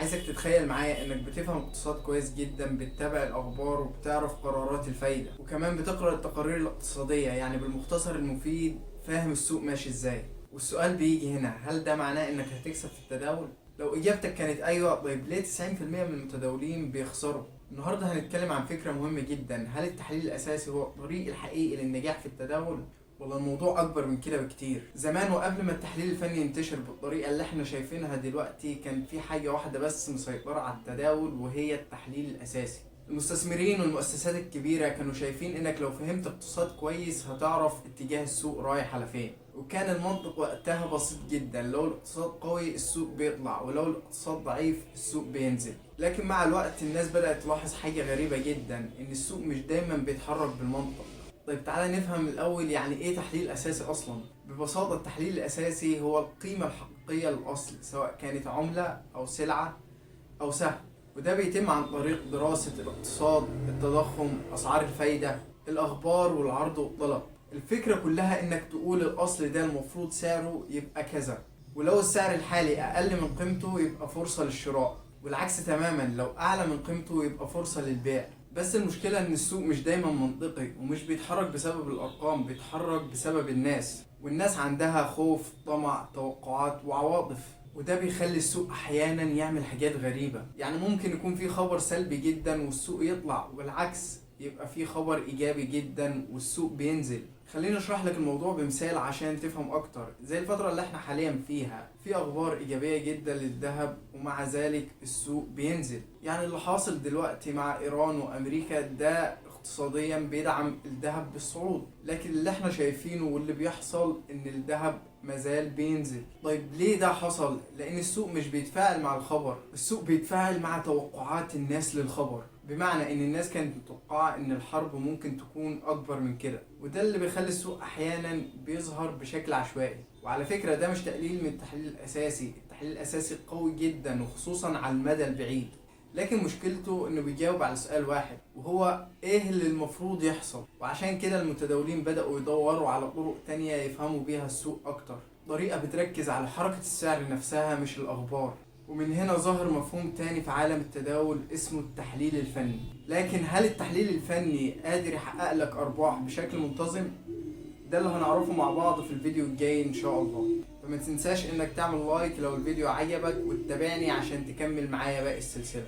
عايزك تتخيل معايا انك بتفهم اقتصاد كويس جدا، بتتابع الاخبار وبتعرف قرارات الفايدة، وكمان بتقرأ التقارير الاقتصادية، يعني بالمختصر المفيد فاهم السوق ماشي ازاي. والسؤال بيجي هنا، هل ده معناه انك هتكسب في التداول؟ لو اجابتك كانت ايوه، طيب ليه 90% من المتداولين بيخسروا؟ النهارده هنتكلم عن فكرة مهمة جدا، هل التحليل الاساسي هو الطريق الحقيقي للنجاح في التداول؟ ولا الموضوع اكبر من كده بكتير؟ زمان وقبل ما التحليل الفني ينتشر بالطريقة اللي احنا شايفينها دلوقتي، كان في حاجة واحدة بس مسيطرة على التداول، وهي التحليل الاساسي. المستثمرين والمؤسسات الكبيرة كانوا شايفين انك لو فهمت اقتصاد كويس هتعرف اتجاه السوق رايح على فين، وكان المنطق وقتها بسيط جدا، لو الاقتصاد قوي السوق بيطلع، ولو الاقتصاد ضعيف السوق بينزل. لكن مع الوقت الناس بدأت تلاحظ حاجة غريبة جدا، ان السوق مش دايما بيتحرك بالمنطق. طيب تعالى نفهم الأول يعني إيه تحليل أساسي أصلا. ببساطة التحليل الأساسي هو القيمة الحقيقية للأصل، سواء كانت عملة أو سلعة أو سهم، وده بيتم عن طريق دراسة الاقتصاد، التضخم، أسعار الفايدة، الأخبار والعرض والطلب. الفكرة كلها إنك تقول الأصل ده المفروض سعره يبقى كذا، ولو السعر الحالي أقل من قيمته يبقى فرصة للشراء، والعكس تماما لو أعلى من قيمته يبقى فرصة للبيع. بس المشكلة إن السوق مش دايما منطقي، ومش بيتحرك بسبب الأرقام، بيتحرك بسبب الناس، والناس عندها خوف، طمع، توقعات وعواطف، وده بيخلي السوق احيانا يعمل حاجات غريبة. يعني ممكن يكون في خبر سلبي جدا والسوق يطلع، والعكس يبقى في خبر ايجابي جدا والسوق بينزل. خليني اشرح لك الموضوع بمثال عشان تفهم اكتر. زي الفترة اللي احنا حاليا فيها، في اخبار ايجابية جدا للذهب ومع ذلك السوق بينزل. يعني اللي حاصل دلوقتي مع ايران وامريكا ده اقتصاديا بيدعم الذهب بالصعود، لكن اللي احنا شايفينه واللي بيحصل ان الذهب مازال بينزل. طيب ليه ده حصل؟ لان السوق مش بيتفاعل مع الخبر، السوق بيتفاعل مع توقعات الناس للخبر. بمعنى ان الناس كانت متوقعة ان الحرب ممكن تكون اكبر من كده، وده اللي بيخلي السوق احيانا بيظهر بشكل عشوائي. وعلى فكرة ده مش تقليل من التحليل الاساسي، التحليل الاساسي قوي جدا وخصوصا على المدى البعيد، لكن مشكلته انه بيجاوب على سؤال واحد، وهو ايه اللي المفروض يحصل. وعشان كده المتداولين بدأوا يدوروا على طرق تانية يفهموا بيها السوق اكتر، طريقة بتركز على حركة السعر نفسها مش الاخبار. ومن هنا ظهر مفهوم تاني في عالم التداول اسمه التحليل الفني. لكن هل التحليل الفني قادر يحقق لك ارباح بشكل منتظم؟ ده اللي هنعرفه مع بعض في الفيديو الجاي ان شاء الله. فما تنساش انك تعمل لايك لو الفيديو عجبك، وتتابعني عشان تكمل معايا باقي السلسلة.